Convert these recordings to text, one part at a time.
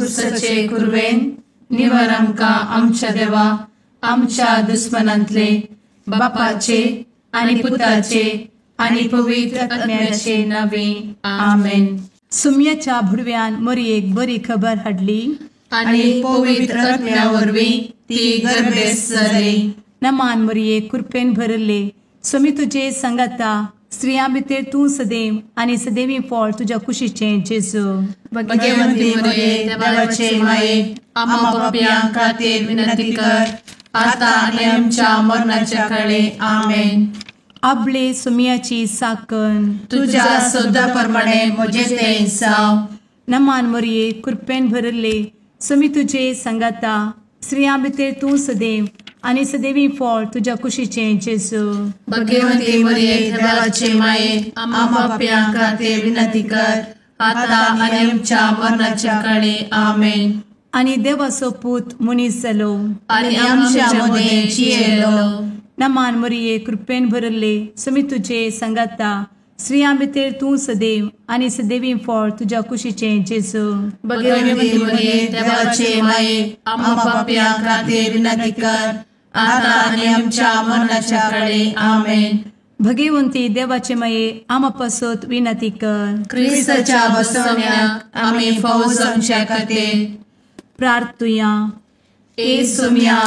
कुर्साचे कुरवेन निवार आमकां आमच्या देवा आमच्या दुस्मनांतले बापाचे आनी पुताचे आनी पवित्र आत्म्याचे नावे आमेन. सुम्याच्या भुडव्यान मोरयेक बरी खबर हाडली आनी पवित्र आत्म्या वरवीं ती गर्भेस्त जाली. नमान मोरये, कृपेन भरले, स्वामी तुजे संगाता, स्त्रियां भितर तूं सदैव आनी सदैवी फळ तुज्या कुशीचें जेजू. भगवंती मोरये, देवाचे माये, आम्हा पाप्यां खातीर विनंती कर आता आनी आमच्या मरणाच्या काळे. आमेन. आपले सुम्याची साकन तुझ्या शब्दा प्रमाणे म्हजें तें जावं. नमान मोरये, कृपेन भरले, स्वामी तुजे संगाता, स्त्रियां भितर तूं सदैव आनी सदैवी फळ तुज्या कुशीचें जेजू. भगवंती मोरये, देवाचे माये, आम्हा पाप्यां खातीर विनंती कर आता आनी आमच्या मरणाच्या काळे. आमेन. आनी देवाचो पूत मनीस जालो आनी आमच्या मदें जियेलो. नमान मोरये, कृपेन भरले, स्वामी तुजे संगाता, स्त्रियां भितर तूं सदैव आनी सदैवी फळ तुज्या कुशीचें जेजू. भगवंती मोरये, देवाचे माये, आम्हा पाप्यां खातीर विनंती कर आता आनी आमच्या मरणाच्या काळे. आमेन. भगवंती देवाचे माये, आम्हा पासत विनंती कर. क्रिस्ताच्या बसवण्याक आमी फावो जावच्या खातीर प्रार्थुया. ए सोम्या,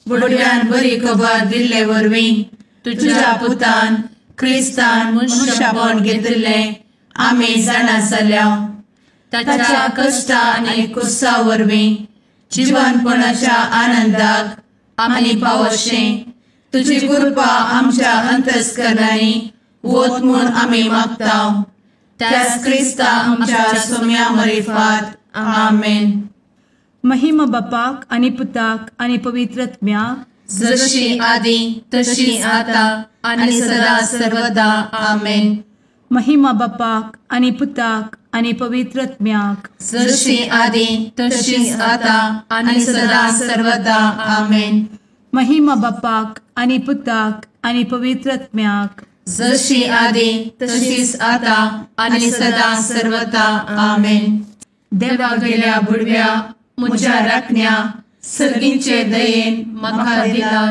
बुडव्यान बरी खबर दिल्ले वरवीं तुझ्या पुतान क्रिस्तान मनुष्यपण घेतिल्लें आमी जाणा जाल्या. ताच्या कश्टा आनी कुर्सा वरवीं जिवनपणाच्या आनंदाक आमी पावशें तुजी कृपा आमच्या अंतस्करणांनी वत म्हूण आमी मागता. त्याच क्रिस्ता आमच्या सोम्या मरिफात. आमेन. महिमा बापाक आनी पुताक आनी पवित्र आत्म्याक, जशी आदी तशी आता आनी सदा सर्वदा. आमेन. महिमा बापाक आनी पुताक आनी पवित्र आत्म्याक, जशी आदी तशी आता आनी सदा सर्वदा. आमेन. महिमा बापाक आनी पुताक आनी पवित्र आत्म्याक, जशी आदी तशीच आता आनी सदा सर्वदा. आमेन. देवा गेल्या बुडव्या म्हज्या राखण्या सर्गींचे दयेन म्हाका दिला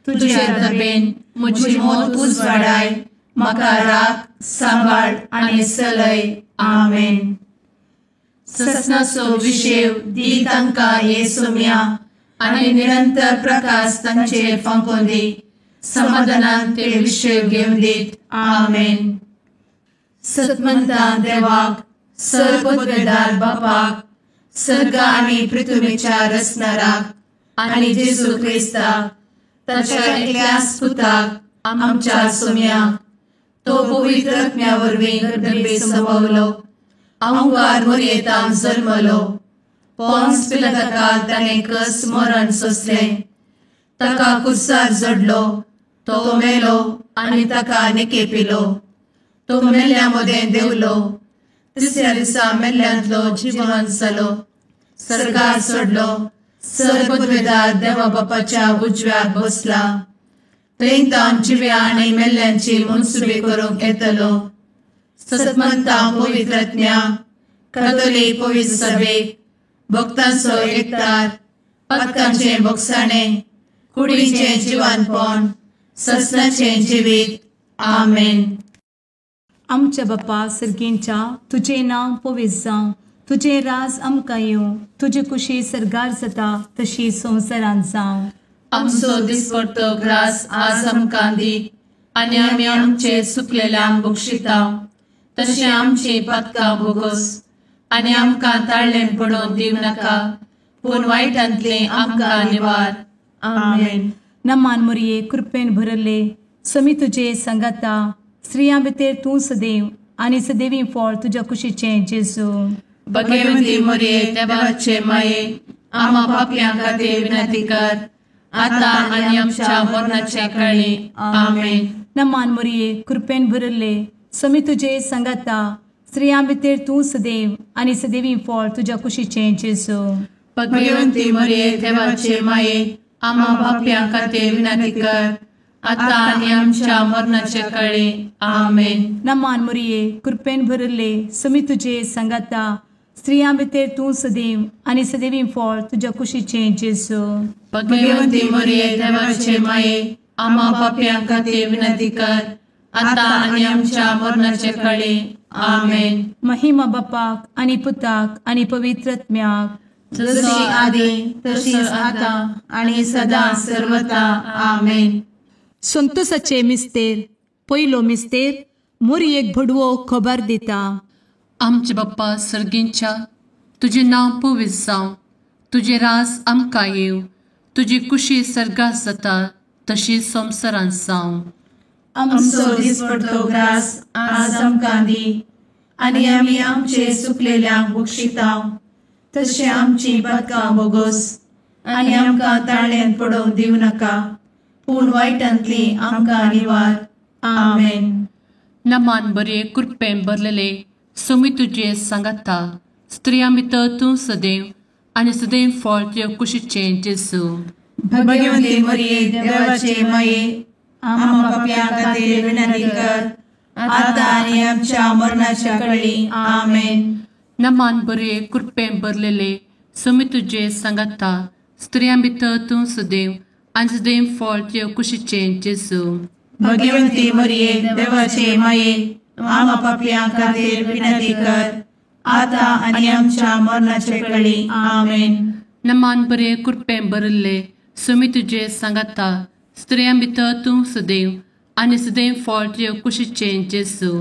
तुजे दबेन म्हजी मोत उजवाडाय म्हाका राख सांबाळ आनी चलय. आमेन. ससनाचो विशेव दी तांकां हे सोम्या आनी निरंतर प्रकाश तांचेर फांकोवन दी. समाधानान ते विशेव घेवन दीत. आमेन. सतमंता देवाक, सर्वपदवेदार बापाक, सर्ग आनी पृथ्वीच्या रचणाराक आनी जेजू क्रिस्ताक ताच्या एकल्याच पुताक आमच्या सोम्याक, तो पवित्र आत्म्या वरवीं गर्भे संभवलो, अंकार मोरयेतान जल्मलो, पोन्स पिलाताकाल ताणें कस मरण सोंसलें, ताका कुर्सार जडलो, तो मेलो आनी ताका निकेपिलो, तो मेल्ल्या मदें देंवलो, तिसऱ्या दिसा मेल्ल्यांतलो जिवन जालो, सर्गार चडलो, सर्वपदवेदार देवा बापाच्या उजव्याक बसला, थंय तावन जिव्या आनी मेल्ल्यांची मनसुबी करूंक येतलो. सतमंता पवित्र आत्म्या, कातोलीक पवित्र सभेक, भक्तांचो एकतार, पातकांचें भोगसाणें, कुडीचें जिवानपण, ससनाचें जिवीत. आमेन. आमच्या बापा सर्गींच्या, तुजें नांव पवित्र जावं, तुजें राज आमकां येवं, तुजी कुशी सर्गार जाता तशी संवसारांत जावं. आमचो दिसपडतो ग्रास आज आमकां दी आनी आमी आमचे चुकलेल्यांक बक्षिता तशें आमची पातकां भोगोस आनी आमकां ताळ्ळें पडोवन दिवं नाका, पूण वायटांतलें आमकां निवार. आमेन. नमान मोरये, कृपेन भरले, स्वामी तुजे संगाता, स्त्रियां भितर तूं सदैव आनी सदैवी फळ तुज्या कुशीचें जेजू. भगवंती मोरये, देवाचे माये, आम्हा पापयां खातीर विनंती कर आता आनी आमच्या मरणाच्या काळी. आमेन. नमान मोरये, कृपेन भरले, स्वामी तुजे संगाता, स्त्रियां भितर तूं सदैव आनी सदैवी फळ तुज्या कुशीचें जेजू. भगवंती मोरये, देवाचे माये, आम्हा पापयां खातीर विनंती कर आता आनी आमच्या मरणाच्या काळी. आमेन. नमान मोरये, कृपेन भरले, स्वामी तुजे संगाता, स्त्रियां भितर तूं सदैव आनी सदैवी फळ तुज्या कुशीचें जेजू। भगवंती मरिये देवाचे माये, आम्हा पाप्यां खातीर विनंती कर, आतां आनी आमच्या मरणाचे कळी। आमेन। महिमा बापाक आनी पुताक आनी पवित्र आत्म्याक, जशी आदी तशीच आतां आनी सदां सर्वता। आमेन। संतोषाचे मिस्तेर। पयलो मिस्तेर मोरयेक भडवो खबर दिता। आमचे बाप्पा सर्गींच्या, तुजें नांव पवित्र जावं, तुजें राज आमकां येवं, तुजी कुशी सर्गात जाता तशी संवसारांत जावं। आमचो दिसपडतो ग्रास आज आमकां दी, आनी आमी आमचे चुकलेल्यांक बक्षिता तशें आमची पातकां बोगोस, आनी आमकां ताळ्यांत पडोवंक दिवं नाका, पूण वायटांतली आमकां निवार। आमेन। नमान बरे कृपेन भरलेले सुमी तुजे सांगाता, स्त्रियां भितर तूं सदैव आनी सदैव फळ तुजे कुशीचें जेजू। भगवंती मरिये देवाचे माये, आम्हा पाप्यां खातीर विनंती कर, आतां आनी आमच्या मरणाच्या कळी। आमेन। नमान बरे कृपेन भरलेले सुमी तुजे सांगाता, स्त्रियां भितर तूं सदैव आनी सदैव फळ तुजे कुशीचें जेजू। भगवंती मरिये देवाचे माये, आम्हा पाप्यां खातीर विनंती कर, आतां आनी आमच्या मरणाचे कळी। आमेन। नमान बरे कृपेन भरिल्ले सुमी तुजे सांगाता, स्त्रियां भितर तूं सदैव आनी सदैव फळ तुजे कुशीचें जेजू।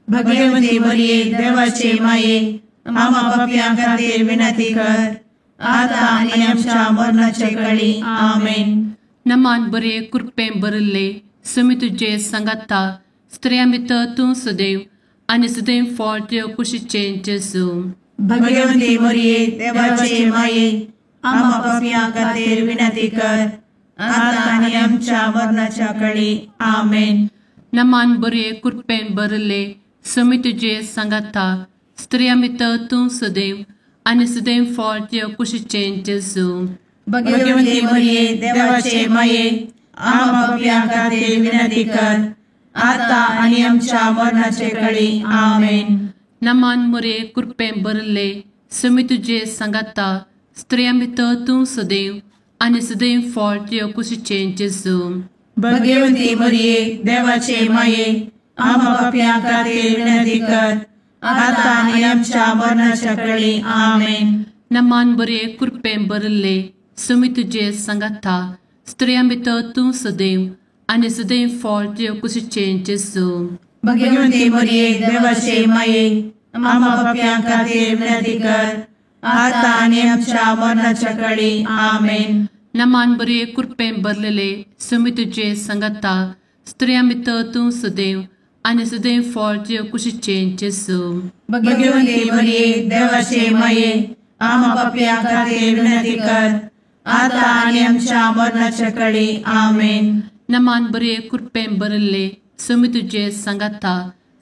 भगवंती मरिये देवाचे माये, आम्हा पाप्यां खातीर विनंती कर, आतां आनी आमच्या मरणाचे कळी। आमेन। नमान बरे कृपेन भरिल्ले सुमी तुजे सांगाता, स्त्रियां भितर तूं सदैव आनी सदैव फळ तुजे कुशीचें जेजू। भगवंती मरिये देवाचे माये, आम्हा पाप्यां खातीर विनंती कर, आतां आनी आमच्या मरणाच्या कळी। आमेन। नमान बरे कृपेन भरिल्ले सुमी तुजे सांगाता, स्त्रियां भितर तूं सदैव आनी सदैव फळ तुजे कुशीचें जेजू। भगवंती मरिये देवाचे माये, आम्हा पाप्यां खातीर विनंती कर, आतां आनी आमच्या मरणाचे कळी। आमेन। नमान मरिये कृपेन भरिल्ले सुमी तुजे सांगाता, स्त्रियां भितर तूं सदैव आनी सदैव फळ तुजे कुशीचें जेजू। भगवंती मरिये देवाचे माये, आम्हा पाप्यां खातीर विनंती कर, आतां आनी आमच्या मरणाच्या कळी। आमेन। नमान बरे कृपेन भरिल्ले सुमी तुजे सांगाता, स्त्रियां भितर तूं सदैव आनी सदैव फळ तुजे कुशीचें जेजू। भगवंती मरिये देवाचे माये, आम्हा पाप्यां खातीर विनंती कर, आतां आनी आमच्या मरणाच्या कळी। आमेन। नमान बरे कृपेन भरलेले सुमी तुजे सांगाता, स्त्रियां भितर तूं सदैव आनी सदैव फळ तुजे कुशीचें जेजू। भगवंती मरिये देवाचे माये, आम्हा पाप्यां खातीर विनंती कर, आतां आनी आमच्या मरणाच्या कळी। आमेन। नमान बरे कृपेन भरिल्ले सुमी तुजे सांगाता,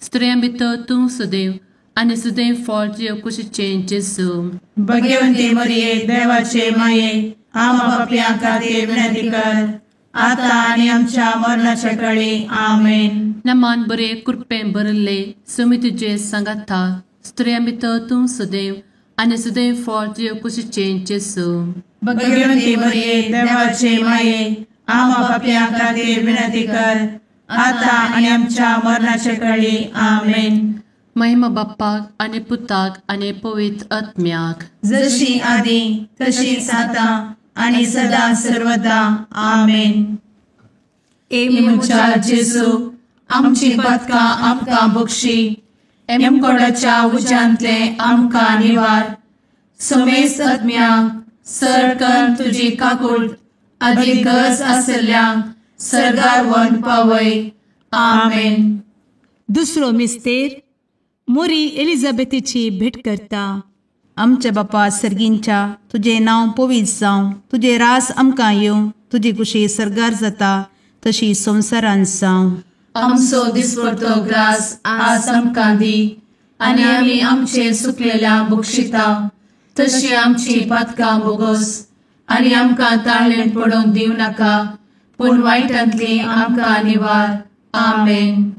स्त्रियां भितर तूं सदैव आनी सदैव फळ तुजे कुशीचें जेजू। भगवंती मरिये देवाचे माये, आम्हा पाप्यां खातीर विनंती कर, आतां आनी आमच्या मरणाच्या कळी। आमेन। नमान बरे कृपेन भरिल्ले सुमी तुजे सांगाता, स्त्रियां भितर तूं सदैव आनी सदैव फळ तुजे कुशीचें जेजू। भगवंती मरिये देवाचे माये, आम्हा पाप्यां खातीर विनंती कर, आतां आनी आमच्या मरणाच्या कळी। आमेन। महिमा बाप्पाक आनी पुताक आनी पवित्र आत्म्याक, जशी आदी तशीच आतां आनी सदां सर्वदा। आमेन। ए म्हज्या जेजू, आमची पातकां आमकां बक्षी, एमकोडाच्या उज्यांतले आमकां निवार, समेस्त आत्म्यांक सरकन तुजी काकूट आदी गरज आसल्ल्यांक सर्गार व्हरून पावय। आमेन। दुसरो मिस्तेर मोरी एलिझाबेथीची भेट करता। आमच्या बापा सर्गींच्या, तुजें नांव पवित्र जावं, तुजें राज आमकां येवं, तुजी कुशी सर्गार जाता तशी संवसारांत जावं। आमचो दिसपडतो ग्रास आज आमकां दी, आनी आमी आमचे चुकलेल्यांक बक्षिता तशी आमची पातकां बोगोस, आनी आमकां ताळ्ळेंत पडोवंक दिवं नाका, पूण वायटांतली आमकां निवार। आमेन।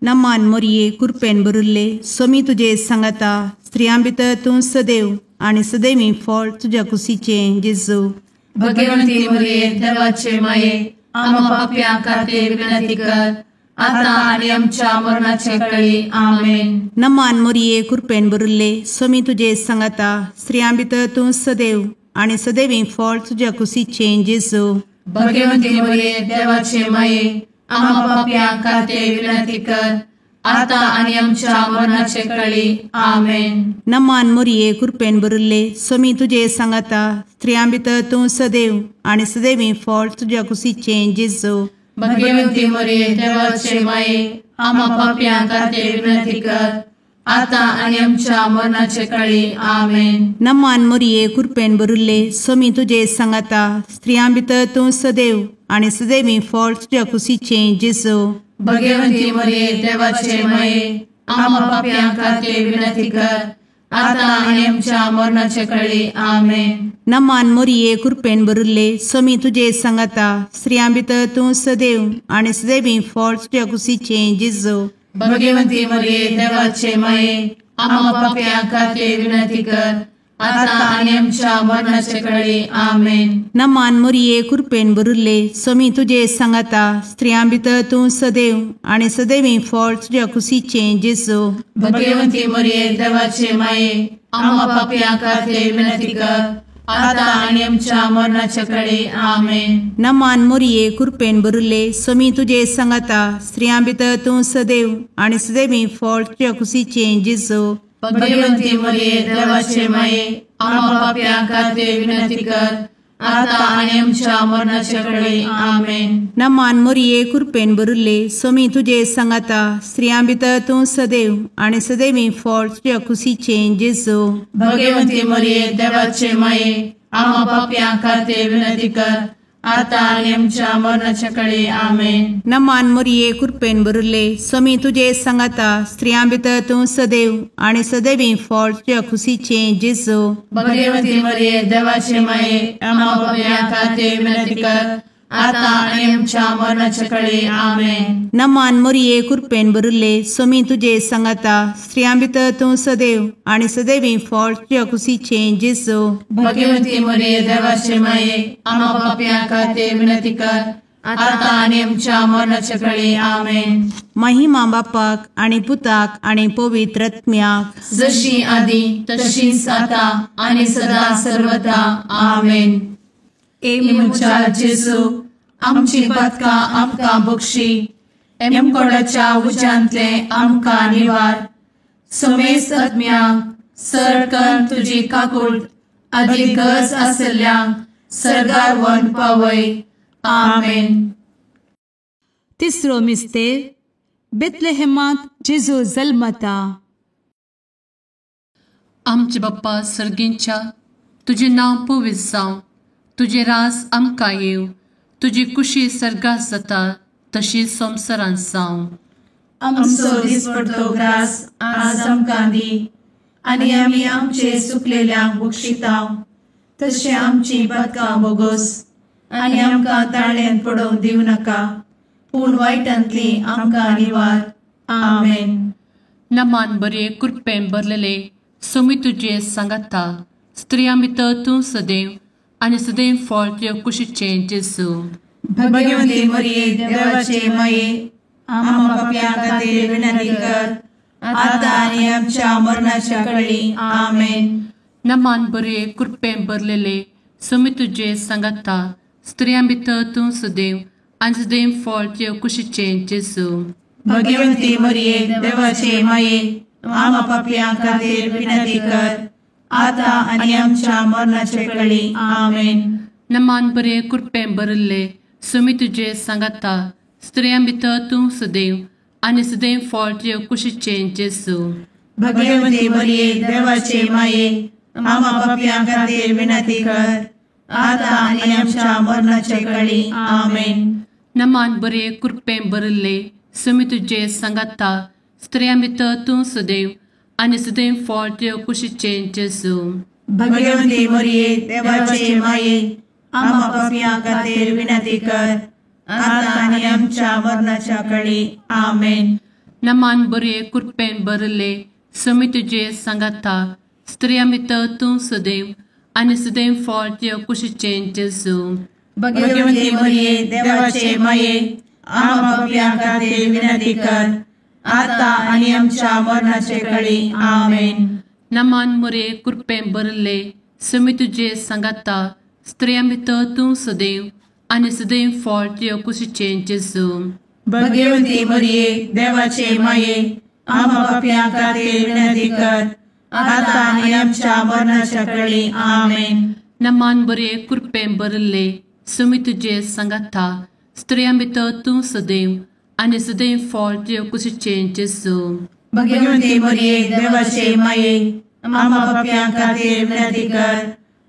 नमान मोरये कुरपेन भरिल्ले सोमी तुजे सांगाता स्त्रियां भितर तूं सदैव आनी सदैवी फळ तुज्या कुशीचें जेजू। भगवंती मोरये देवाचे माये आम्हा पाप्यां खातीर विनंती कर आता आनी आमच्या मरणाचे कळी। आमेन। नमान मोरये कुरपेन भरिल्ले सोमी तुजे सांगाता स्त्रियां भितर तूं सदैव आनी सदैवी फळ तुज्या कुशीचें जेजू। भगवंती मोरये देवाचे माये आम्हा पाप्यां खातीर विनंती कर आता आनी आमच्या मरणाचे कळी। आमेन। नमान मोरये कुरपेन भरिल्ले सोमी तुजे सांगाता स्त्रियां भितर तूं सदैव आनी सदैवी फळ तुज्या कुशीचें जेजू। भगवंती मोरये देवाचे माये आम्हा पाप्यां खातीर विनंती कर आता आनी आमच्या मरणाचे कळी। आमेन। नमान मोरये कुरपेन भरिल्ले सोमी तुजे सांगाता स्त्रियां भितर तूं सदैव आनी सदैवी फळ तुज्या कुशीचें जेजू। भगवंती मोरये देवाचे माये आम्हा पाप्यां खातीर विनंती कर आता आनी आमच्या मरणाचे कळी। आमेन। नमान मोरये कुरपेन भरिल्ले सोमी तुजे सांगाता स्त्रियां भितर तूं सदैव आनी सदैवी फळ तुज्या कुशीचें जेजू। भगवंती मोरये देवाचे माये आम्हा पाप्यां खातीर विनंती कर आता आनी आमच्या मरणाचे कळी। आमेन। नमान मोरये कुरपेन भरिल्ले सोमी तुजे सांगाता स्त्रियां भितर तूं सदैव आनी सदैवी फळ तुज्या कुशीचें जेजू। भगवंती मोरये देवाचे माये आम्हा पाप्यां खातीर विनंती कर आता आनी आमच्या मरणाचे कळी। आमेन। नमान मोरये कुरपेन भरिल्ले सोमी तुजे सांगाता स्त्रियां भितर तूं सदैव आनी सदैवी फळ तुज्या कुशीचें जेजू। भगवंती मोरये देवाचे माये आम्हा पाप्यां खातीर विनंती कर आता आनी आमच्या मरणाचे कळी। आमेन। नमान मोरये कुरपेन भरिल्ले सोमी तुजे सांगाता स्त्रियां भितर तूं सदैव आनी सदैवी फळ तुज्या कुशीचें जेजू। भगवंती मोरये देवाचे माये आम्हा पाप्यां खातीर विनंती कर आता आनी आमच्या मरणाचे कळी। आमेन। नमान मोरये कुरपेन भरिल्ले सोमी तुजे सांगाता स्त्रियां भितर तूं सदैव आनी सदैवी फळ तुज्या कुशीचें जेजू। भगवंती मोरये देवाचे माये आम्हा पाप्यां खातीर विनंती कर आता आनी आमच्या मरणाचे कळी। आमेन। नमान मोरये कुरपेन भरिल्ले सोमी तुजे सांगाता स्त्रियां भितर तूं सदैव आनी सदैवी फळ तुज्या कुशीचें जेजू। भगवंती मोरये देवाचे माये आम्हा पाप्यां खातीर विनंती कर आता आनी आमच्या मरणाचे कळी। आमेन। महिमा बापाक आनी पुताक आनी पवित्र आत्म्याक, जशी आदी तशीच आता आनी सदा सर्वदा। आमेन। ए म्हज्या जेजू आमची पातकां आमकां बक्षी, एमकोडाच्या उज्यांतले आमकां निवार, समेस्त आत्म्यांक सरकन तुजी काकूट आदी गरज आशिल्ल्यांक सर्गार व्हरून पावय। आमेन। तिसरो मिस्तेर बेथलेहेमांत जेजू जल्मता। आमचे बाप्पा सर्गींच्या तुजें नांव पवित्र जावं, तुजें राज आमकां येवं, तुजी कुशी सर्गात जाता तशी संवसारांत जावं। आमचो दिसपडतो ग्रास आज आमकां दी आनी आमी आमचे चुकलेल्यांक बक्षितांव तशें आमची पातकां बोगोस आनी आमकां ताळ्यांत पडोवंक दिवं नाका, पूण वायटांतली आमकां निवार। आमेन। नमान बरे कृपेन भरलेले सोमी तुजे सांगाता, स्त्रियां भितर तूं सदैव आनी सदैव फळ तुज्या कुशीचें जेजू। भगवंती मरिये देवाचे माये आम्हा पाप्यां खातीर विनंती कर आता आनी आमच्या मरणाच्या कळी। आमेन। नमान बरे कृपेन भरलेले सोमी तुजे सांगाता, स्त्रियां भितर तूं सदैव आनी सदैव फळ तुज्या कुशीचें जेजू। भगवंती मरिये देवाचे माये आम्हा पाप्यां खातीर विनंती कर आता आनी आमच्या मरणाचे कळी। आमेन। नमान बरे कृपेन भरिल्ले सोमी तुजे सांगाता, स्त्रियां भितर तूं सदैव आनी सदैव फळ तुज्या कुशीचें जेजू। भगवंती मरिये देवाचे माये आम्हा पाप्यां खातीर विनंती कर आता आनी आमच्या मरणाचे कळी। आमेन। नमान बरे कृपेन भरिल्ले सोमी तुजे सांगाता, स्त्रियां भितर तूं सदैव आनी सदैव फळ तुज्या कुशीचें जेजू। भगवंती मरिये देवाचे माये आम्हा पाप्यां खातीर विनंती कर आता आनी आमच्या मरणाच्या कळी। आमेन। नमान बरे कृपेन भरले स्वामी तुजे सांगाता स्त्रियां भितर तूं सदैव आनी सदैव फळ तुज्या कुशीचें जेजू. भगवती मरिये देवाचे माये आम्हा पाप्यां खातीर विनंती कर आता आनी आमच्या मरणाचे कळी. आमेन. नमान मरिये कृपेन भरले स्वामी तुजे सांगाता स्त्रियां भितर तूं सदैव आनी सदैव फळ तुज्या कुशीचें जेजू. भगवती मरिये देवाचे माये आम्हा पाप्यां खातीर विनंती कर आता आनी आमच्या मरणाच्या कळी. आमेन. नमान बरे कृपेन भरले स्वामी तुजे सांगाता स्त्रियां भितर तूं सदैव आनी सदैव फळ तुज्या कुशीचें जेजू. भगवती मरिये देवाचे माये आम्हा पाप्यां खातीर विनंती कर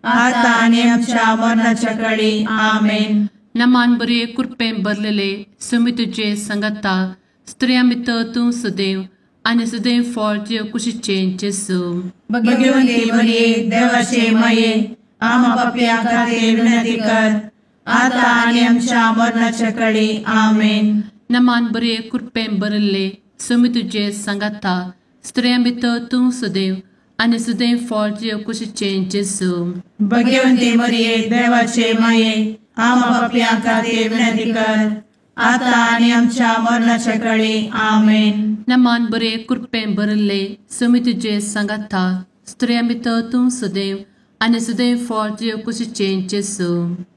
आता आनी आमच्या मरणाच्या कळी. आमेन. नमान बरे कृपेन भरलेले स्वामी तुजे सांगाता स्त्रियां भितर तूं सदैव आनी सदैव फळ तुज्या कुशीचें जेजू. भगवती मरिये देवाचे माये आम्हा पाप्यां खातीर विनंती कर आता आनी आमच्या मरणाच्या कळी. आमेन. नमान बरे कृपेन भरले स्वामी तुजे सांगाता स्त्रियां भितर तूं सदैव आनी सदैव फळ तुज्या कुशीचें जेजू. भगवती मरिये देवाचे माये आम्हा पाप्यां खातीर विनंती कर आता आनी आमच्या मरणाच्या कळी. आमेन. नमान बरे कृपेन भरले स्वामी तुजे सांगाता स्त्रियां भितर तूं सदैव आनी सदैव फळ तुज्या कुशीचें जेजू.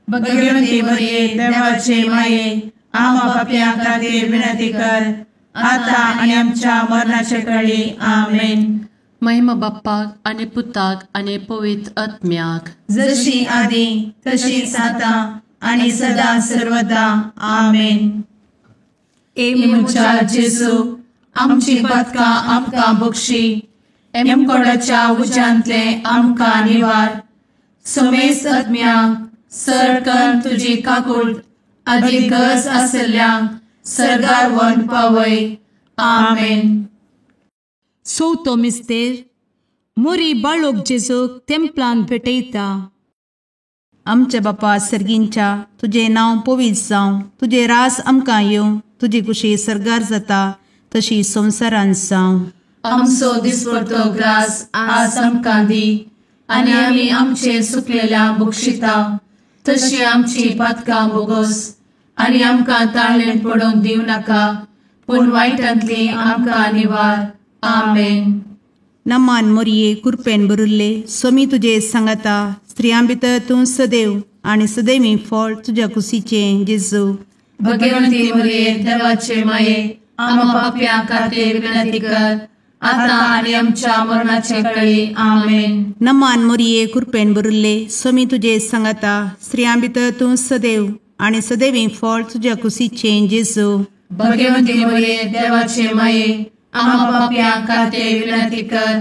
भगवती मरिये देवाचे माये आम्हा पाप्यां खातीर विनंती कर आता आनी आमच्या मरणाच्या कळी. आमेन. महिमा बाप्पाक आनी पुताक आनी पवित्र आत्म्याक, जशी आदी तशीच आता आनी सदा सर्वदा. आमेन. ए म्हज्या जेजू आमची पातकां आमकां बक्षी, एमकोडाच्या उज्यांतले आमकां निवार, समेस्त आत्म्यांक सरकन तुजी काकूट आदी गरज आशिल्ल्यांक सर्गार व्हरून पावय. आमेन. चवथो मिस्तेर मोरी बाळोक जेजूक तेंपलान भेटयता. आमच्या बापा सर्गींच्या तुजें नांव पवित्र जावं, तुजें राज आमकां येवं, तुजी कुशी सर्गार जाता तशी संवसारान जावं. आमचो दिसपडतो ग्रास आज आमकां दी आनी आमी आमचे सुकलेल्या बक्षिता तशी आमची पातकां बोगस आनी आमकां ताळेन पडोवंक दिवं नाका, पूण वायटांतली आमकां निवार. आमेन. नमान मोरये कृपेन भरिल्ले स्वामी तुजे सांगाता, स्त्रियां भितर तूं सदैव आनी सदैवी फळ तुज्या कुशीचें जेजू. भगवंती मोरये देवाचे माये आम्हा पाप्यां खातीर विनंती कर आता आनी आमच्या मरणाचे कळी. आमेन. नमान मोरये कृपेन भरिल्ले स्वामी तुजे सांगाता, स्त्रियां भितर तूं सदैव आनी सदैवी फळ तुज्या कुशीचें जेजू. भगवंती मोरये देवाचे माये आम्हा पाप्यां खातीर विनंती कर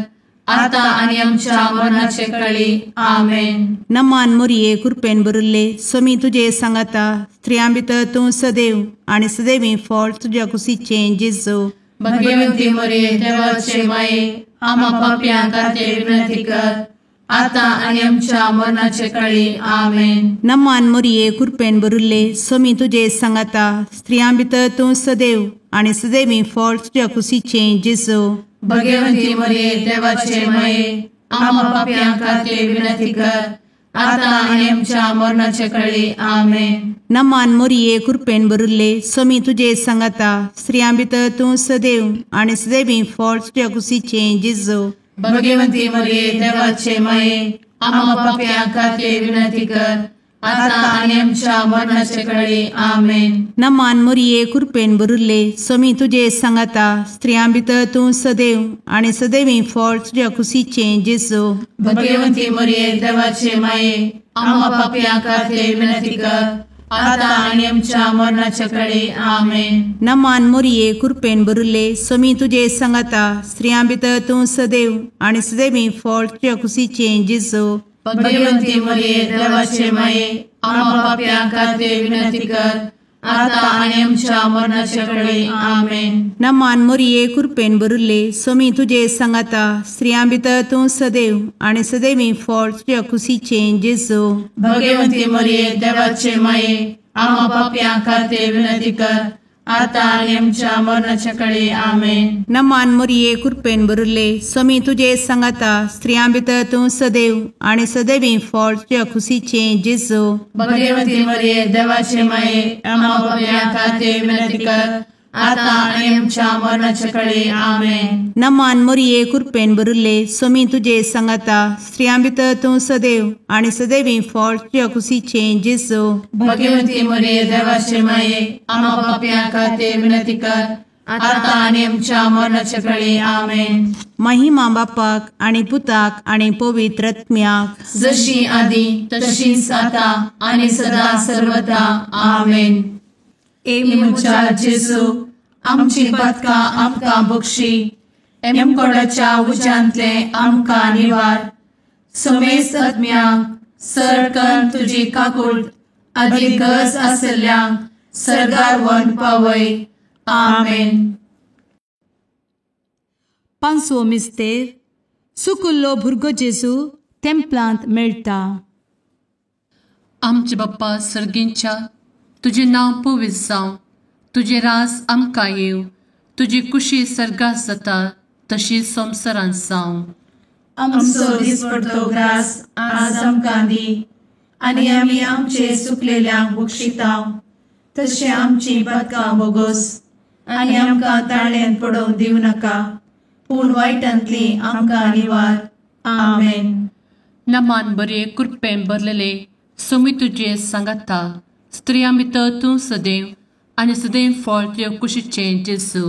आता आनी आमच्या मरणाचे कळी. आमेन. नमान मोरये कृपेन भरिल्ले स्वामी तुजे सांगाता, स्त्रियां भितर तूं सदैव आनी सदैवी फळ तुज्या कुशीचें जेजू. भगवंती मोरये देवाचे माये आम्हा पाप्यां खातीर विनंती कर आता आनी आमच्या मरणाचे कळी. आमेन. नमान मोरये कृपेन भरिल्ले स्वामी तुजे सांगाता, स्त्रियां भितर तूं सदैव आनी सदैवी फळ तुज्या कुशीचें जेजू. भगवंती मोरये देवाचे माये आम्हा पाप्यां खातीर विनंती कर आता आनी आमच्या मरणाचे कळी. आमेन. नमान मोरये कृपेन भरिल्ले स्वामी तुजे सांगाता, स्त्रियां भितर तूं सदैव आनी सदैवी फळ तुज्या कुशीचें जेजू. भगवंती मोरये देवाचे माये आम्हा पाप्यां खातीर विनंती कर आता आनी आमच्या मरणाचे कळी. आमेन. नमान मोरये कृपेन भरिल्ले स्वामी तुजे सांगाता, स्त्रियां भितर तूं सदैव आनी सदैवी फळ तुज्या कुशीचें जेजू. भगवंती मोरये देवाचे माये आम्हा पाप्यां खातीर विनंती कर आता आनी आमच्या मरणाचे कळी. आमेन. नमान मोरये कृपेन भरिल्ले स्वामी तुजे सांगाता, स्त्रियां भितर तूं सदैव आनी सदैवी फळ तुज्या कुशीचें जेजू. भगवंती मोरये देवाचे माये आम्हा पाप्यां खातीर विनंती कर आता आनी आमच्या मरणाचे कळी. आमेन. नमान मोरये कृपेन भरिल्ले स्वामी तुजे सांगाता, स्त्रियां भितर तूं सदैव आनी सदैवी फळ तुज्या कुशीचें जेजू. भगवंती मोरये देवाचे माये आम्हा पाप्यां खातीर विनंती कर आतां आनी आमच्या मरणाच्या कळे. आमेन. नमान मोरये, कृपेन भरिल्ले, स्वामी तुजे सांगाता. स्त्रियां भितर तूं सदैव आनी सदैवी फळ तुज्या खुशीचें जेजू. भगवती मरिये, देवाचे माये, आम्हा पापयां खातीर विनंती कर, आतां आनी आमच्या मरणाच्या कळे. आमेन. नमान मोरये, कृपेन भरिल्ले, स्वामी तुजे सांगाता. स्त्रियां भितर तूं सदैव आनी सदैवी फळ तुज्या खुशीचें जेजू. भगवती मरिये, देवाचे माये, आम्हा पापयां खातीर विनंती कर, आतां आनी आमच्या मरणाच्या कळे. आमेन. महिमा बापाक आनी पुताक आनी पवित्र आत्म्याक, जशी आदी तशीच आतां आनी सदा सर्वदा. आमेन. ए म्हज्या जेजू, आमची पातकां आमकां बक्षी, एमकोडाच्या उज्यांतले आमकां निवार, समेस्त आत्म्यांक सरकन तुजी काकूट आदी गरज आशिल्ल्यांक सर्गार व्हरून पावय. आमेन. पांचवो मिस्तेर, सुकुल्लो भुरगो जेजू तेंपलांत मेळटा. आमचे बाप्पा सर्गींच्या, तुजें नांव पवित्र जावं, तुजें रास आमकां येवं, तुजी कुशी सर्गात जाता तशी संवसारांत जावं. आमचो दिसपडतो ग्रास आज आमकां दी, आनी आमी आमचे सुकलेल्यांक बक्षितांव, तशें आमची पातकां बोगोस, आनी आमकां ताळ्यांत पडोवंक दिवं नाका, पूण वायटांतली आमकां निवार. आमेन. नमान बरे, कृपेन भरलेले, स्वामी तुजे सांगाता. स्त्रियां भितर तूं सदैव आनी सदैव फळ तुज्या कुशीचें जेजू.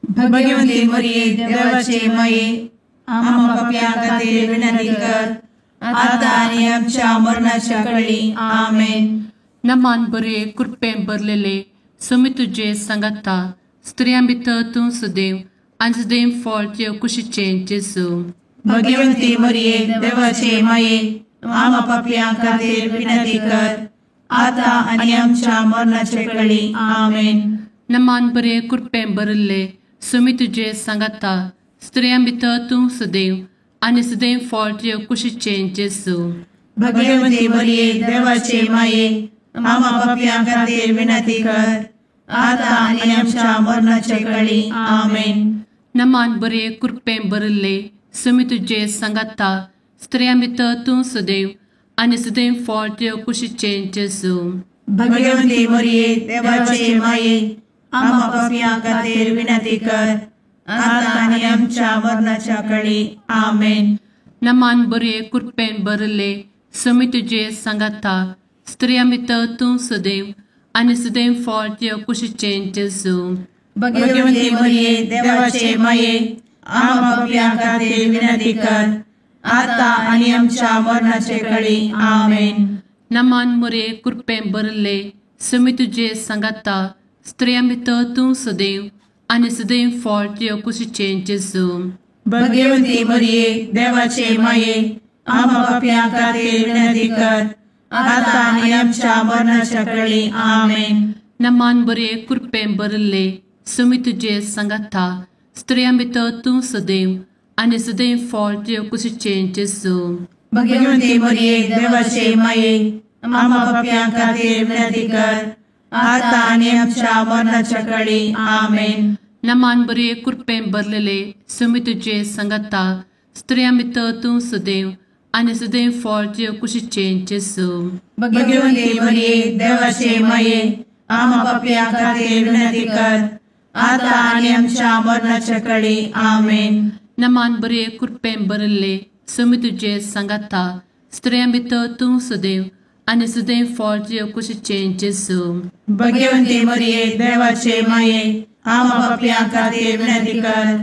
भगवती मरिये, देवाचे माये, आम्हा पापयां खातीर विनंती कर, आतां आनी आमच्या मरणाच्या कळी. आमेन. नमान बरे, कृपेन भरलेले, स्वामी तुजे सांगाता. स्त्रियां भितर तूं सदैव आनी सदैव फळ तुज्या कुशीचें जेजू. भगवती मरिये, देवाचे माये, आम्हा पापयां खातीर विनंती कर, आतां आनी आमच्या मरणाच्या कळी. आमेन. नमान बरे, कृपेन भरिल्ले, स्वामी तुजे सांगाता. स्त्रियां भितर तूं सदैव आनी सदैव फळ तुज्या कुशीचें जेजू. भगवती मरिये, देवाचे माये, आम्हा पापयां खातीर विनंती कर, आतां आनी आमच्या मरणाच्या कळी. आमेन. नमान बरे, कृपेन भरिल्ले, स्वामी तुजे सांगाता. स्त्रियां भितर तूं सदैव आनी सदैव फळ तुज्या कुशीचें जेजू. भगवती मरिये, देवाचे माये, आम्हा पापयां खातीर विनंती कर, आतां आनी आमच्या मरणाच्या कळी. आमेन. नमान बरे, कृपेन भरिल्ले, स्वामी तुजे सांगाता. स्त्रियां भितर तूं सदैव आनी सदैव फळ तुज्या कुशीचें जेजू. भगवती मरिये, देवाचे माये, आम्हा पापयां खातीर विनंती कर, आतां आनी आमच्या मरणाचे कळी. आमेन. नमान मरिये, कृपेन भरिल्ले, स्वामी तुजे सांगाता. स्त्रियां भितर तूं सदैव आनी सदैव फळ तुज्या कुशीचें जेजू. भगवती मरिये, देवाचे माये, आम्हा पापयां खातीर विनंती कर, आतां आनी आमच्या मरणाच्या कळी. आमेन. नमान बरे, कृपेन भरिल्ले, स्वामी तुजे सांगाता. स्त्रियां भितर तूं सदैव आनी सदैव फळ तुज्या कुशीचें जेजू. भगवती मरिये, देवाचे माये, आम्हा पापयां खातीर विनंती कर, आतां आनी आमच्या मरणाच्या कळी. आमेन. नमान बरे, कृपेन भरलेले, स्वामी तुजे सांगाता. स्त्रियां भितर तूं सदैव आनी सदैव फळ तुज्या कुशीचें जेजू. भगवती मरिये, देवाचे माये, आम्हा पापयां खातीर विनंती कर, आतां आनी आमच्या मरणाच्या कळी. आमेन. नमान बरे, कृपेन भरिल्ले, स्वामी तुजे सांगाता. स्त्रियां भितर तूं सदैव आनी सदैव फळ तुज्या कुशीचें जेजू. भगवती मरिये, देवाचे माये, आम्हा पापयां खातीर विनंती कर,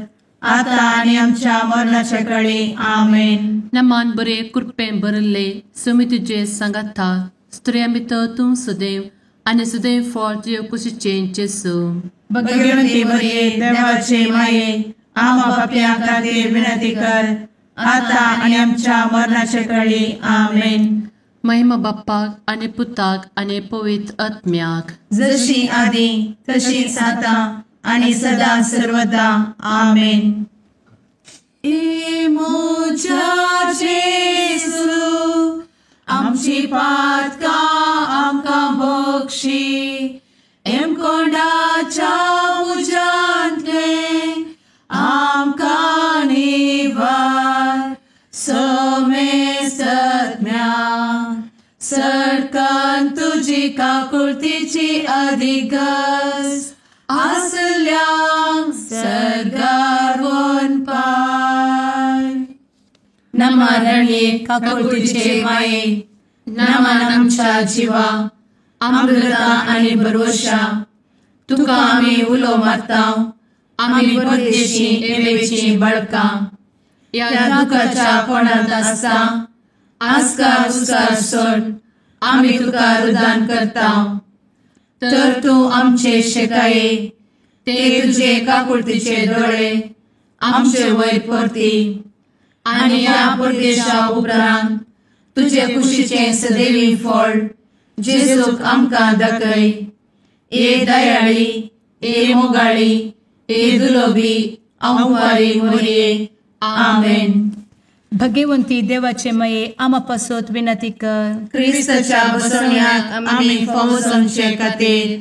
आतां आनी आमच्या मरणाच्या कळी. आमेन. नमान बरे, कृपेन भरिल्ले, स्वामी तुजे सांगाता. स्त्रियां भितर तूं सदैव आनी सदैव फळ तुज्या कुशीचें जेजू. भगवती मरिये, देवाचे माये, आम्हा पापयां खातीर विनंती कर, आतां आनी आमच्या मरणाच्या कळी. आमेन. महिमा बाप्पाक आनी पुताक आनी पवित्र आत्म्याक, जशी आदी तशीच आतां आनी सदा सर्वदा. आमेन. ए म्हज्या जेजू, आमची पातकां आमकां बक्षी, एमकोंडाच्या तुजी काकुळतीची अधिगज आसल्यांक सर्गार वनपाय. नमा रणये काकुळतीचे माये, नमन आमच्या जिवा, अमृता आनी भरवशा, तुका आमी उलो मारता, आमी परदेशी एवेची बळकां, ह्या दुखाच्या कोणांत आसता आस्कार उस्कार सोड आमी तुका रुदान करता. तर तूं आमचे शेकाये ते तुजे काकुळतीचे दोळे आमचे वयर परती आनी ह्या परदेशा उपरांत तुजे कुशीचें सदैवी फळ जेजूक आमकां दाखय. ए दयाळी, ए मोगाळी, ए दुलोबी आंवारी मोरये. आमेन. भगवंती देवाचे मये आमा पासत विनंती कर. क्रिस्ताच्या बसवण्याक आमी फावो जावचे खातीर.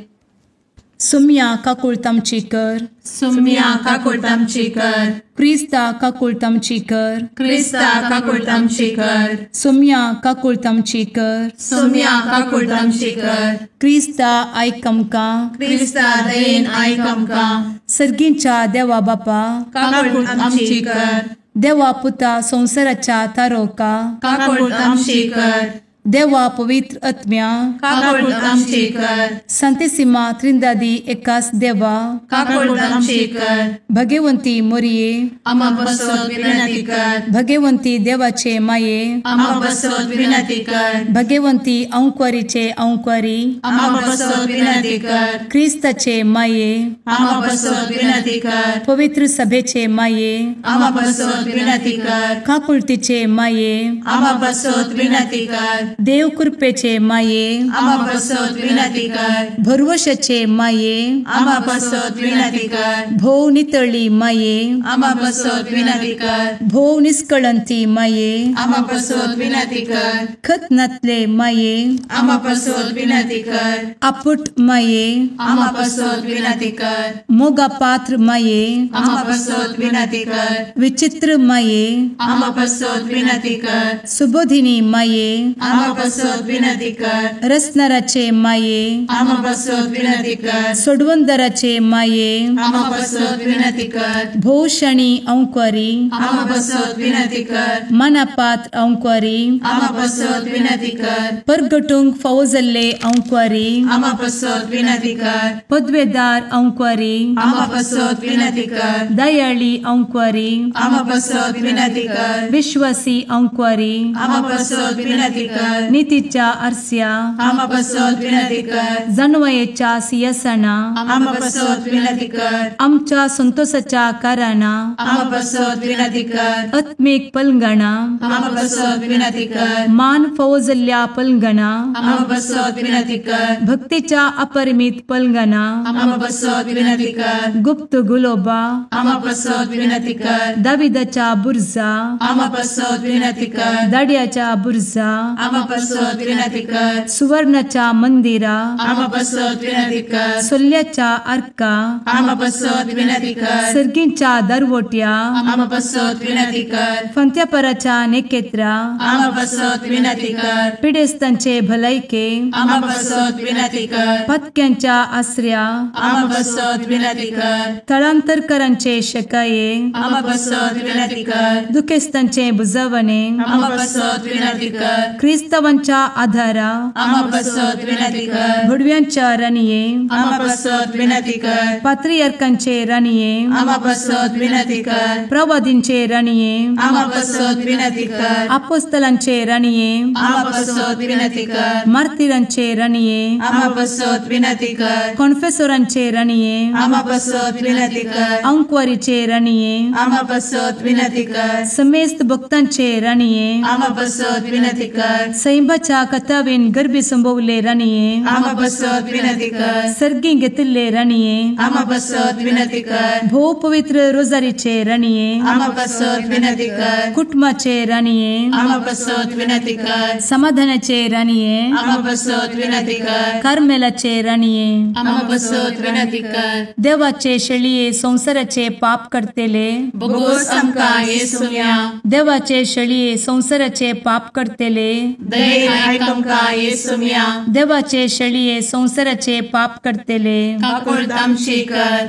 सुम्या काकुळतामची कर. सुम्या काकुळतामची कर. क्रिस्ता काकुळतामची कर. क्रिस्ता काकुळतामची कर. सुम्या काकुळतामची कर. सुम्या काकुळतामची कर. क्रिस्ता आयक आमकां. क्रिस्ता दयेन आयक आमकां. सर्गींच्या देवा बापा काकुळतामची कर. देवा पुता संवसाराच्या तारोका काकुळतामची कर. देवा पवित्र आत्म्या काकुळतामची कर. संतेसिमा त्रिंदादी एकास देवा काकुळतामची कर. भगवंती मोरये आमा पासत विनंती कर. भगवंती देवाचे माये आमा पासत विनंती कर. भगवंती अंकुरीचे अंकुरी आमा पासत विनंती कर. क्रिस्ताचे माये आमा पासत विनंती कर. पवित्र सभेचे माये आमा पासत विनंती कर. काकुळतीचे माये आमा पासत विनंती कर. देव कृपेचे माये आमा पासत विनंती कर. भरवशाचे माये आमा पासत विनंती कर. भोव नितळी माये आमा पासत विनंती कर. भोव निष्कळंती माये आमा पासत विनंती कर. खत नातले माये आमा पासत विनंती कर. आपुट माये आमा पासत विनंती कर. मोगा पात्र माये आमा पासत विनंती कर. विचित्र माये आमा पासत विनंती कर. सुबोधिनी माये आमा पासत विनंती कर. रसनाराचे माये आमा पासत विनंती कर. सोडवंदराचे माये आमा पासत विनंती कर. भोवशणी अंकुरी आमा पासत विनंती कर. मनापात्र अंकुरी आमा पासत विनंती कर. परगटूंक फावो जाल्ले अंकुरी आमा पासत विनंती कर. पदवेदार अंकुरी आमा पासत विनंती कर. दयाळी अंकुरी आमा पासत विनंती कर. विश्वासी अंकुरी आमा पासत विनंती कर. नितीच्या आरस्या आमा पासत विनंती कर. जानवयेच्या सिंहासना आमा पासत विनंती कर. आमच्या संतोषाच्या कारणा आमा पासत विनंती कर. आत्मीक पलंगणा आमा पासत विनंती कर. मान फावो जाल्ल्या पलंगणा आमा पासत विनंती कर. भक्तीच्या अपरिमित पलंगणा आमा पासत विनंती कर. गुप्त गुलोबा आमा पासत विनंती कर. दाविदाच्या बुर्जा आमा पासत विनंती कर. दाड्याच्या बुर्जा आमा पासत विनंती कर. सुवर्णाच्या मंदिरा आमा पासत विनंती कर. सोल्याच्या आर्का आमा पासत विनंती कर. सर्गींच्या दरवट्या आमा पासत विनंती कर. फंत्यापराच्या नेकेत्रा आमा पासत विनंती कर. पिडेस्तांचे भलायके आमा पासत विनंती कर. पत्क्यांच्या आसऱ्या आमा पासत विनंती कर. थळांतरकरांचे शकाये आमा पासत विनंती कर. दुखेस्तांचे बुजवणे आमा पासत विनंती कर. क्रिस्तावांच्या आधारा आमा पासत विनंती कर. भडव्यांच्या राणये आमा पासत विनंती कर. पात्रियार्कांचे राणये आमा पासत विनंती कर. प्रवादींचे राणये आमा पासत विनंती कर. आपोस्तलांचे राणये आमा पासत विनंती कर. मार्तिरांचे राणये आमा पासत विनंती कर. कॉन्फेसोरांचे राणये आमा पासत विनंती कर. अंकुवारीचे राणये आमा पासत विनंती कर. समेस्त भक्तांचे राणये आमा पासत विनंती कर. सैंबाच्या कथावेन गर्भी संभवले राणये आमा पासत विनंती कर. सर्गी घेतिल्ले राणये आमा पासत विनंती कर. भोव पवित्र रोजारीचे राणये आमा पासत विनंती कर. कुटुंबाचे राणये आमा पासत विनंती कर. समाधानाचे राणये आमा पासत विनंती कर. कार्मेलाचे राणये आमा पासत विनंती कर. देवाचे शेळये संवसाराचे पाप करतेले बोगोस आमकां येसुया. देवाचे शेळये संवसाराचे पाप करतेले दयेन आयक आमकां येसुम्या. देवाचे शेळये संवसाराचे पाप करतले काकुळट आमची कर.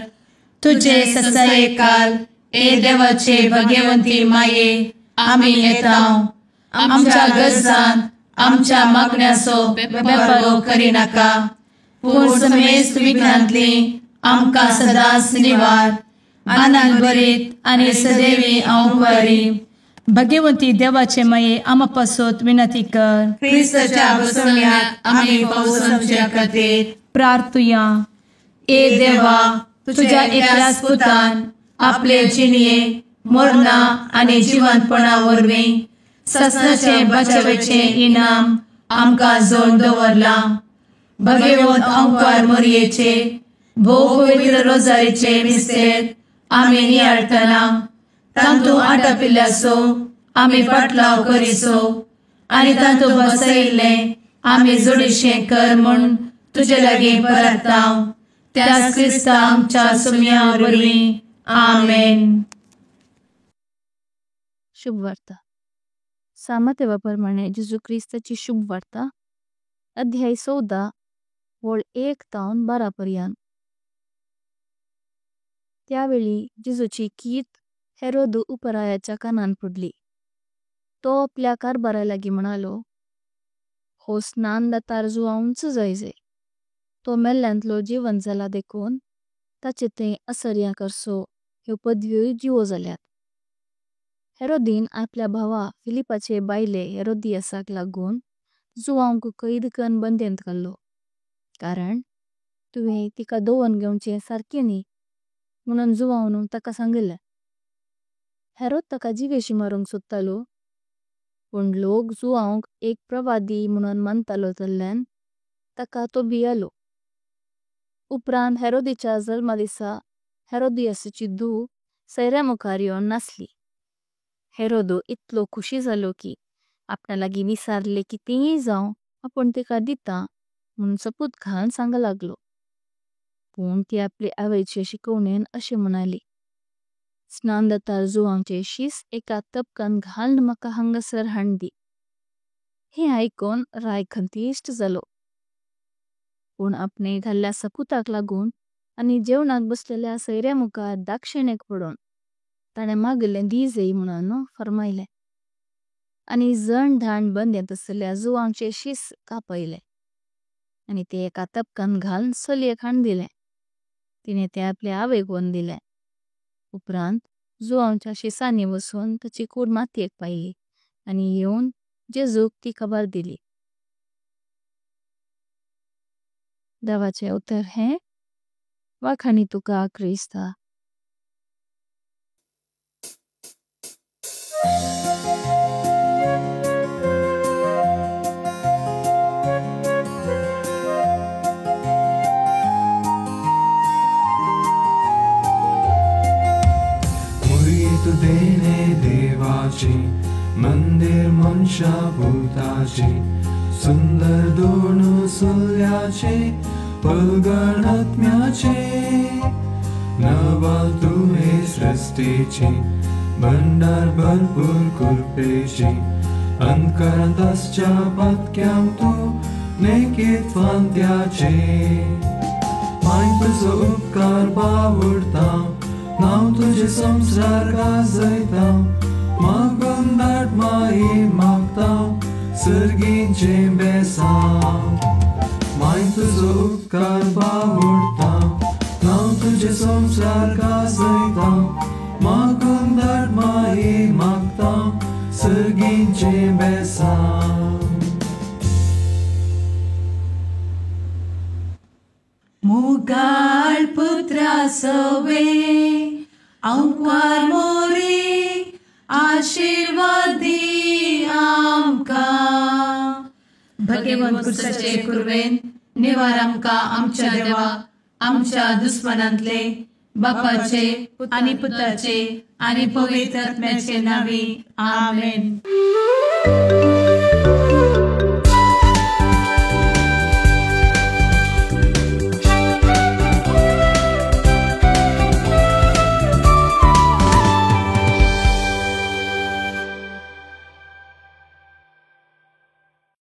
तुजे तुजे ससायेकाल ए देवाचे भगवंती माये आमी येता. आमच्या गरजांत आमच्या मागण्याचो बेपरवो करिनाका, पूण समेस्त विघ्नांतली आमकां सदांच निवार. आनंद भरीत आनी सदैवी हांव. भगवंती देवाचे माये आमा पासत विनंती कर. क्रिस्ताच्या बसवण्यात आमी पावसाच्या खातीर प्रार्थुया. ए देवा, तुझ्या एकल्याच पुतान आपले जिणये मरणा आनी जिवंतपणा वरवीं ससनाचे बचावेचे इनाम आमकां जोड दवरलां. भगवंत अंकार मोरयेचे भोव पवित्र रोजारीचे मिस्तेर आमी नियाळटना तांतू आटापिल्ल्याचो आमी पाटलाव करिसो आनी तांतू बसयिल्लें आमी जोडीशें कर म्हूण तुजे लागीं परता. त्याच क्रिस्ता आमच्या सुम्या वरवीं. आमेन. शुभ वार्ता. सामतेवा प्रमाणे जेजू क्रिस्ताची शुभ वार्ता, अध्याय 14 वळ 1 तावन 12 पर्यान। त्यावेळी जेजूची कीर्त हेरोद उपरायाच्या कानान पडली। तो आपल्या कारभारा लागी म्हणालो, हो स्नान दातार जुवांच जायजे, तो मेल्यांतलो जीवन जाला देखून ताचे ते असर्या करसो ह्यो पदव्योय जीवो जाल्यात। हेरोदीन आपल्या भावा फिलिपाचे बायले हेरोदियासाक लागून जुवांक कैद करन बंदेंत घालो, कारण तुवे तिका दोवन घेवचे सारके न्ही म्हुनन जुवांवनो तका सांगले। हेरोद तका जीवेशी मारुंक सोडतालो, पण लोक जुवांक एक प्रवादी म्हुनन मानतलो तळ्यान तका तो भियालो। उपरांत हेरोदिच्या जल्मदिसा हेरोदियासाची धूव सैरे मुखार येवन नाचली। हेरोद इतलो खुशी जालो की आपना लागी विसारले की तेही जाव आपण तेका दिता म्हुनन सपूत घालन सांग लागलो। पण ती आपली आवैचे शिकवणें असे म्हणाली, स्नान दातार जुवांचे शिस एका तपकान घालन मका हंगसर हांदी। हे आइकोन राय खंतीष्ट जालो। पण आपने घाल्या सपूताक लागून आणि जेवणाक बसलेल्या सैरे मुखार दाक्षिणेक पडून ताणे मागले दीजेई म्हुनन फर्माईले। आणि जण धान बंदेंत असल्या जुवांचे शिस कापाईले आणि ते एका तपकान घालन सलियक हांड दिले। तिने ते आपले आवैक वन दिले। उपरांत जुवांच्या शिसानी वसून ताची कूड मात्येक पायली आणि येऊन जेजूक ती खबर दिली। दवाचे उत्तर है वाखाणी तुका क्रिस्ता। मुरीत देणे देवाची मंदिर मनशा भूताची सुंदर दोन सुल्याचे पलगणात्म्याचे नवाल तुहे सृष्टीची भंडार भरपूर कृपेची अंतकरांत आसच्या पातक्यांक तूं नेकीत फांत्याचे माय तुजो उपकार बावडता नांव तुजें संवसार गाजयता मागून धाड माई मागता सर्गीचें बेसांव माय तुजो उपकार बावडता नांव तुजें संवसार गाजयता मागून धाड माई मागता सर्गीचें बेसांव। मुगाळ पुत्रा सवे अंकार मोरी आशीर्वादी आमकां. भगवंत कुर्साचे कुर्वेन निवार आमकां आमच्या देवा आमच्या दुस्मनांतले बापाचे आनी पुताचे आनी पवित्र आत्म्याचे नांवी. आमेन.